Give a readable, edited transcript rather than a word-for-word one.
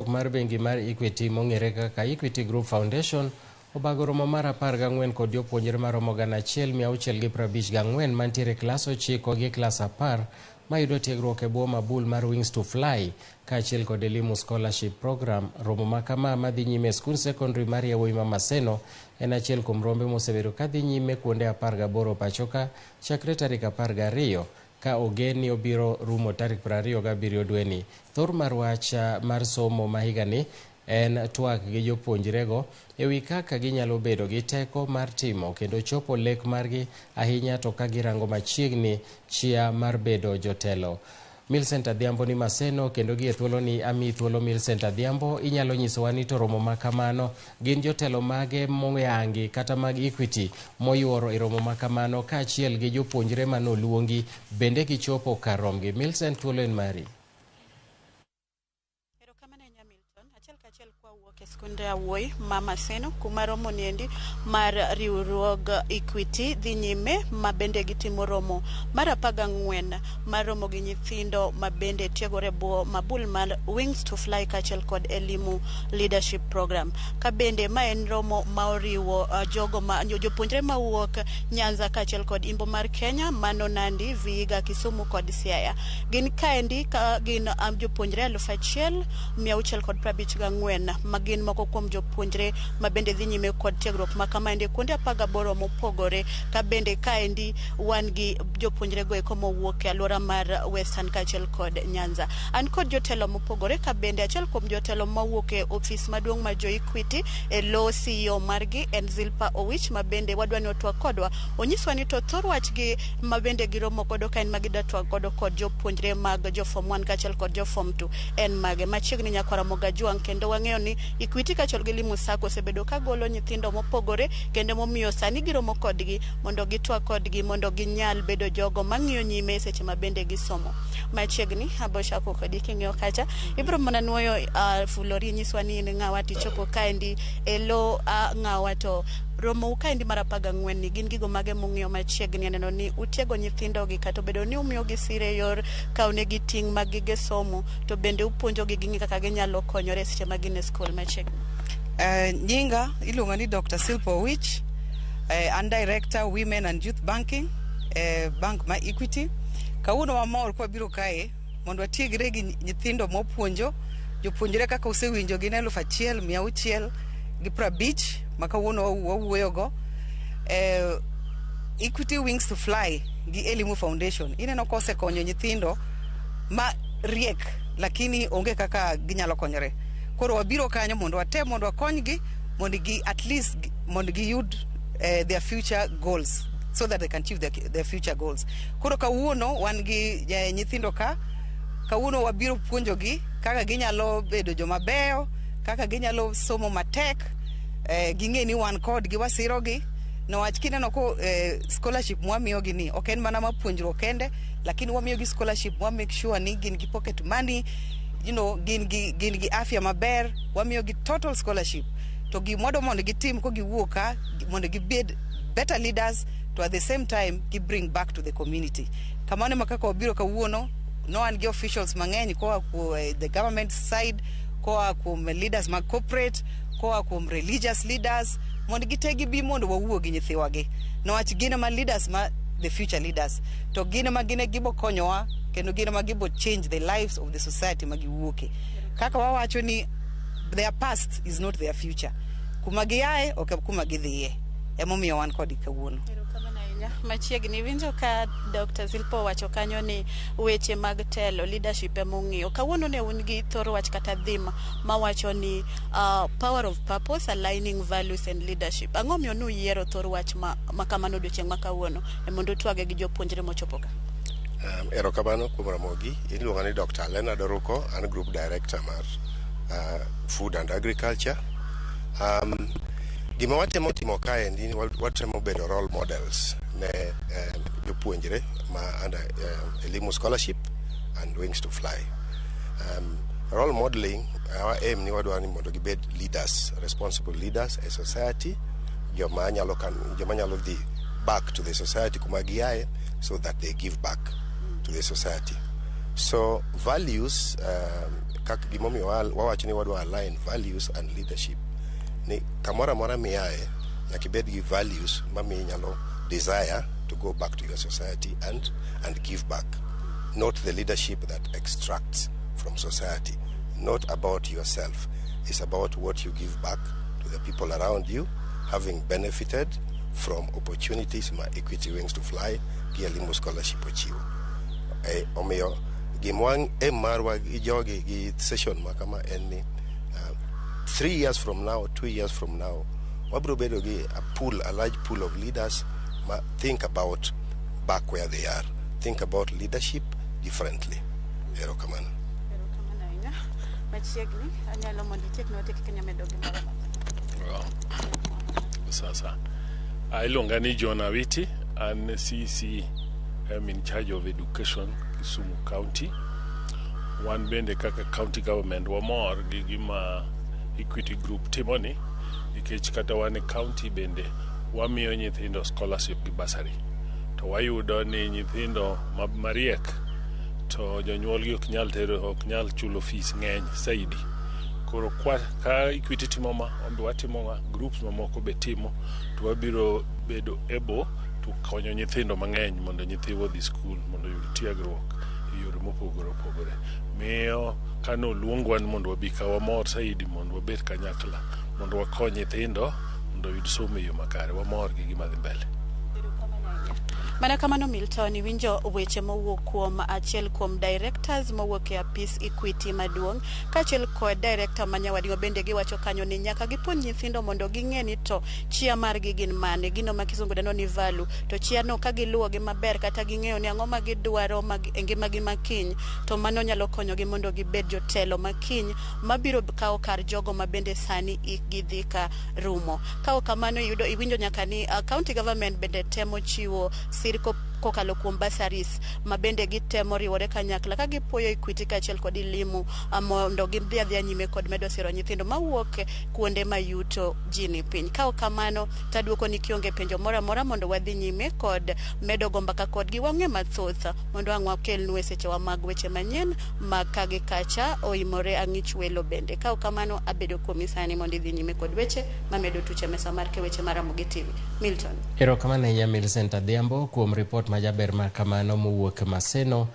Riwruok mar bengi mar Equity mong'ere kaka Equity Group Foundation obago romo mar 14 kod jopuonjre maromo 1654 mantiere e klas 9 gi klas 10 mayudo tiegruok e bwo mabul mar Wings to Fly kaachiel kod Elimu Scholarship Program. Romo ma kama madhi nyime e skund sekondari mar yawuoyi ma Maseno en achiel kuom rombe mosebedo kadhi nyime kuonde 18 pachoka chakre tarik 12 ka ogen ni obiro rumo tarik 27 dweni. Thor mar wach mar somo ma higani en twak gi jopuonjrego e wi kaka ginyalo bedo gi teko mar timo kendo chopo lek margi ahinya to ka girango machiegni chia mar bedo jotelo. Millicent Adhiambo ni Maseno kendo gi e thuoloni amiyi thuolo Millicent Adhiambo inyalo nyisowa ni to romo ma kamano gin jotelo mage moyangi kata mag Equity moyuoro e romo ma kamano kaachiel gi jopuonjre manoluongi bende gichopo kar romgi. Millicent, thuolo en mari. Erokamano ahinya, Milton. Achiel kachiel kwawuok e skunde Awuoyi ma Maseno kuma romo niendi mar riwruog Equity dhi nyime, ma bende gitimo romo mar 14 mar romo gi nyithindo ma bende tiegore bwo mabul mar Wings to Fly kaachiel kod Elimu Leadership Program. Ka bende ma en romo ma oriwo jogo ma jopuonjre mawuok Nyanza kaachiel kod Imbo mar Kenya, mano Nandi, Vihiga, Kisumu kod Siaya. Gin kaendi ka gin jopuonjre 1654 ma gin moko kuom jopuonjre ma bende dhi nyime kod tiegruok ma kamaendi e kuonde 18 mopogore. Ka bende kaendi wan gi jopuonjre go eko mowuok e alwora mar Western kaachiel kod Nyanza. An kod jotelo mopogore, ka bende achiel kuom jotelo mawuok e ofis maduong' mar jo Equity e lo CEO margi en Zilpa Owich, ma bende wadwa ni otwak kodwa, onyiswa ni to thor wachgi ma bende giromo godo ka en ma gidwa twak godo kod jopuonjre mag jo form 1 kaachiel kod jo form 2 en mage. Machiegni nyakwara Mogajwang', kendo wang'eyo ni Equity kaachiel gi Limu Sacco osebedo ka golo nyithindo mopogore, kendo momiyo sani giromo kodgi mondo gitwak kodgi mondo ginyal bedo jogo mang'iyo nyime seche ma bende gisomo. Machiegni abo chako kodi king'iyo kacha, ibiro mana nuoyo fulori nyiswa ni in ng'awa tichopo kaendi e lo ng'awa, to romou kaendi mar 14 ni gin gigo mage mung'iyo machiegni aneno ni utiego nyithindogi, kata obedo ni umiyogi sire yor kawnegi ting' mag gige somo, to bende upuonjogi ging'e kaka ginyalo konyore seche ma gin e skul. Machiegni. Nyinga iluongo ni Dr. Silpo Owich. An Director Women and Youth Banking, bank ma Equity. Kawuono wamor kwabiro kae mondo watiegre gi nyithindo mopuonjo jopuonjre. Kaka usewinjo, gin 1650 ma kawuono wawuoyogo. Equity Wings to Fly gi Elimu Foundation ineno kosekonyo nyithindo ma riek lakini onge kaka ginyalo konyore. Koro wabiro kanyo mondo watem mondo wakonygi mondo gi at least mondo giyud their future goals so that they can achieve their future goals. Koro kawuono wan gi nyithindo ka. Kawuono wabiro puonjogi kaka ginyalo bedo joma beyo, kaka ginyalo somo matek, ging'e ni wan kodgi, wasirogi, niwach kineno ko scholarship mwamiyogi ni ok en mana mar puonjruok kende, lakini wamiyogi scholarship wa make sure ni gin gi pocket money, gin gi afya maber. Wamiyogi total scholarship to gimwadwa mondo gitim ko giwuok ka mondo gibed better leaders, to at the same time gi bring back to the community. Kamano ema kaka wabiro kawuono. No wan gi officials mang'eny koa kuom the government side, koa kuom leaders mag corporate, koa kuom religious leaders, mondo gite gibi mondo wawuo gi nyithiwagi, niwach gin ema leaders ma the future leaders, to gin ema gin e gibo konyowa kendo gin ema gibo change the lives of the society ma giwuoke. Kaka wawacho ni their past is not their future, kuma giaye ok kuma gidhiye. Emomiyo wan kodgi kawuono. Erokamano ahinya. Machiegni winjo ka Dr. Zilpo owacho kanyo ni weche mag telo, leadership, ema ong'iyo. Kawuono ne un gi thor wach kata theme mawacho ni power of purpose, aligning values and leadership. Ang'o miyo nuyiero thor wach ma kamano odiochieng' ma kawuono e mondo utwage gi jopuonjre mochopo ka? Erokamano kuom Ramogi. Iluonga ni Dr. Leonard Oruko, an Group Director mar Food and Agriculture. Gima watemo timo kaendi ni watemo bedo role models ne jopuonjre ma under Elimu Scholarship and Wings to Fly. Role modeling, our aim ni wadwaro ni mondo gibed leaders, responsible leaders e society, joma nyalo dhi back to the society kuma giaye so that they give back to the society. So values, Kaka gimomiyo wawacho ni wadwa align values and leadership ni kamoro amora miaye nyaka ibed gi values mamiyo inyalo desire to go back to your society and give back, not the leadership that extracts from society, not about yourself. It's about what you give back to the people around you, having benefited from opportunities ma Equity Wings to Fly gi Elimu Scholarship ochiwo. Omiyo gima aim marwa gi jogi gi session ma kama en ni 3 years from now, 2 years from now, wabiro bedo gi a pool, a large pool of leaders ma think about back where they are, think about leadership differently. Erokamano. Erokamano ahinya. Machiegni, anyalo mondo itiek note kaka inyalo medo gimoro. Well, sasa iluonga ni John Awiti, an CC, I'm in charge of education, Kisumu County. Wan bende kaka county government wamor gi gima Equity Group timoni, nikech kata wan e county bende wamiyo nyithindo scholarship gi bursary, to wayudo ni nyithindo mariek to jonyuolgi ok nyal tero, ok nyal chulo fees ng'eny saidi. Koro kwa, ka Equity timo ma, wan be watimo ma, groups mamoko be timo, to wabiro bedo able to konyo nyithindo mang'eny mondo nyithiwa odhi skul mondo oyud tiegruok e yore mopogore opogore. Miyo kane oluongwa ni mondo wabi ka, wamor saidi mondo wabed kanyakla mondo wakony nyithindo mondo oyud somo e yo makare. Wamor gi gima dhi mbele. Mana kamano Milton, iwinjo weche mowuok kuom achiel kuom directors mowuok e apis Equity maduong' kaachiel kod director ma nyawadgi bende giwacho kanyo ni nyaka gipuonj nyithindo mondo ging'e ni to chia margi gin mane, gino ma kisungu dendo ni value, to chia no ka giluwogi maber kata ging'eyo ni ang'o ma gidwaro e ngimagi makiny, to mano nyalo konyogi mondo gibed jotelo makiny mabiro kawo kar jogo ma bende sani ikgi dhi ka rumo. Ka ok kamano, iyudo iwinjo nyaka ni county government bende temo chiwo sir kokalo kuom bursaries ma bende gitemo riwore kanyakla ka gipuoyo Equity kaachiel kod Elimu mondo gidhi adhiya nyime kod medo siro nyithindo mawuok kuonde ma yuto ji ni piny. Ka ok kamano, taduoko ni kionge penjo moro amora mondo wadhi nyime kod medo go mbaka kodgi wang'e mathoth mondo ang' wakelnu e sechewa mag weche manyien mag ka gi kacha oimore ang'ich welo bende. Ka ok kamano, abedo kuomi sani mondo idhi nyime kod weche mamedo tuche mesa mar ke weche mar Ramogi TV. Milton. Erokamano ahinya, Millicent Adhiambo, kuom ripot majaber ma kamano mowuok Maseno.